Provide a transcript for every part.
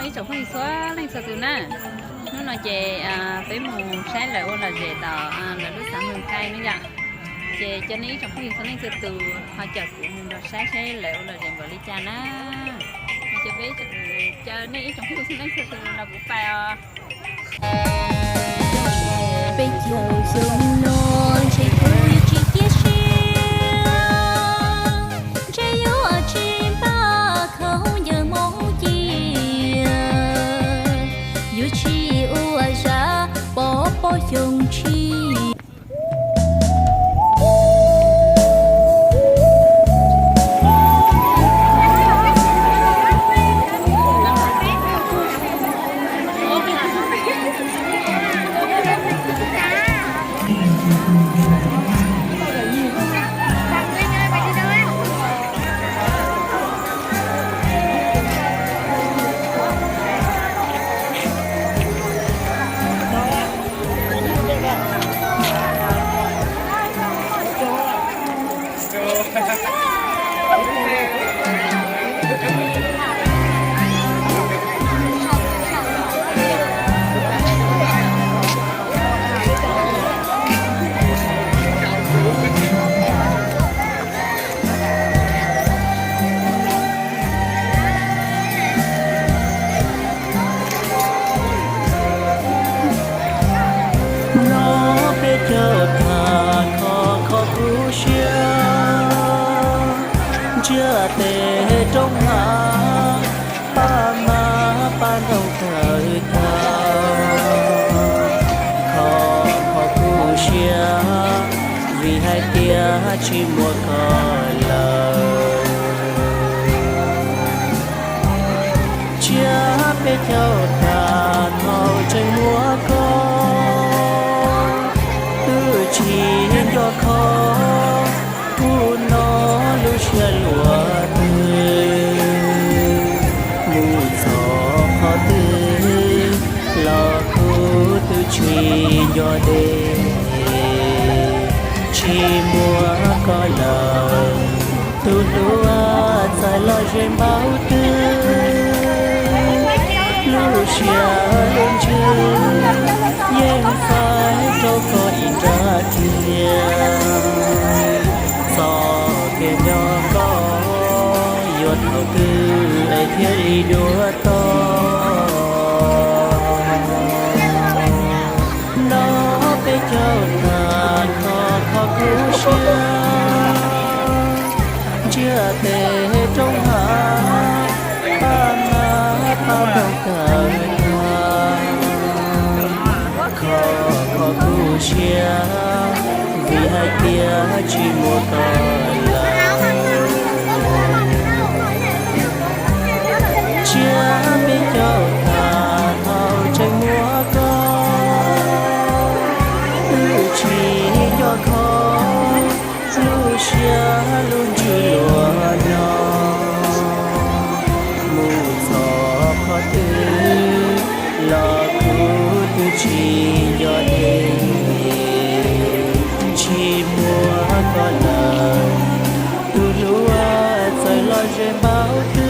Ib tsoom phooj ywg txhua leej txhua tus na, hnub no ces peb mus saib lawv ua lom zem tom lawv lub xav mus nqai no yom. Ces cov nej ib tsoom phooj ywg txhua leej txhua tus ho caum kuv mus nrog saib saib lawv ua lom zem npaum li cas na. Ces peb caw nej ib tsoom phooj ywg txhua leej txhua tus nrog kuv pais os. Peb caug xyoo no ntshe kuv yuav tsis cia siab, ntshe yuav tsis npaj khaub ncaws hmoov cia, yuav tsis ua zaj pov pob xyoo tshis. No peb caug tag kho kho kuv siab, ntsiag tes roob hav, paj mab paj ntoog tawm tag. Kho kho kuv siab, vim hais tias tsis muaj koj lawm. Tsiab peb caug tag thaum tseem muaj koj, twb tsis nco kho, kuv no lub siab luaj twg. Mus txog qhov twg los kuv twb tsis nco deb, tsis muaj koj lawm. Tus hlub txawm los ze npaum twg, lub siab lub ntsws yeej faib rau koj ib nrab tiag. Txoj kev nco koj yuav thaum twg es thiaj li duab tau? No peb caug tag kho kho kuv siab, ntsiag tes roob hav, paj mab paj ntoog tawm tag. Kho kho kuv siab, vim hais tias tsis muaj koj lawm. Tsiab peb caug tag thaum tseem muaj koj, twb tsis nco kho, lub siab lub ntsws luaj no. Mus txog qhov twg los kuv twb tsis nco deb, tsis muaj koj lawm. Tus hlub txawm los ze npaum twg.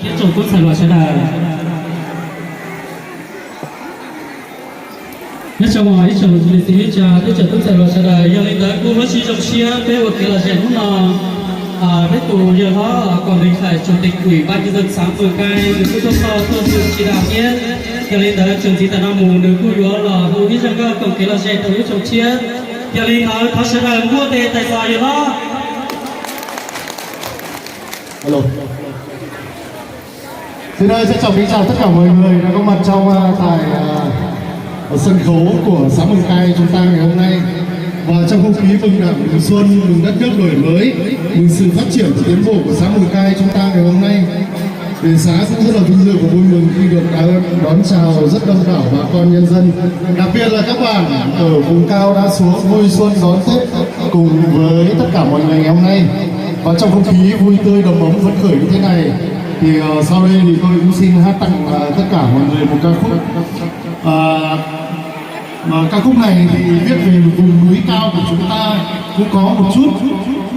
Ib tsoom tub ntxhais hluas sawv daws, nyob zoo ib tsoom niam txiv ib tsoom tub ntxhais hluas sawv daws, yog li ntawd kuv muab tsis zoo siab peb ua kev lom zem hnub no. Peb tus yawg hlob Kom Npis Khais, Chủ tịch Ủy ban Nhân dân xã Mường Cai, nws kuj tuaj txog tuaj xwm tsis dam thiab. Yog li ntawd txuas ntxiv tam no mus nws kuj yuav los hu ib zaj nkauj koom kev lom zem rau lub xyoo tshiab. Yog li ntawd thov sawv daws npuaj tes tais tos yawg hlob. Xin trân trọng kính chào tất cả mọi người đã có mặt trong, à, tại, à, ở sân khấu của xã Mường Cai chúng ta ngày hôm nay. Và trong không khí mừng đảng, mừng xuân, mừng đất nước đổi mới, mừng sự phát triển và tiến bộ của xã Mường Cai chúng ta ngày hôm nay, thì xã cũng rất là vinh dự và vui mừng khi được đón, đón chào rất đông đảo bà con nhân dân, đặc biệt là các bạn ở vùng cao đã xuống vui xuân đón Tết cùng với tất cả mọi người ngày hôm nay. Và trong không khí vui tươi đầm ấm phấn khởi như thế này, thì, ờ, sau đây thì tôi cũng xin hát tặng, ờ, tất cả mọi người một ca khúc. Ờ, mà ca khúc này thì viết về vùng núi cao của chúng ta, cũng có một chút,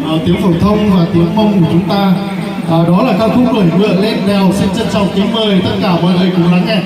ờ, tiếng phổ thông và tiếng Mông của chúng ta. Ờ, đó là ca khúc Đuổi Ngựa Lên Đèo. Xin trân trọng kính mời tất cả mọi người cùng lắng nghe.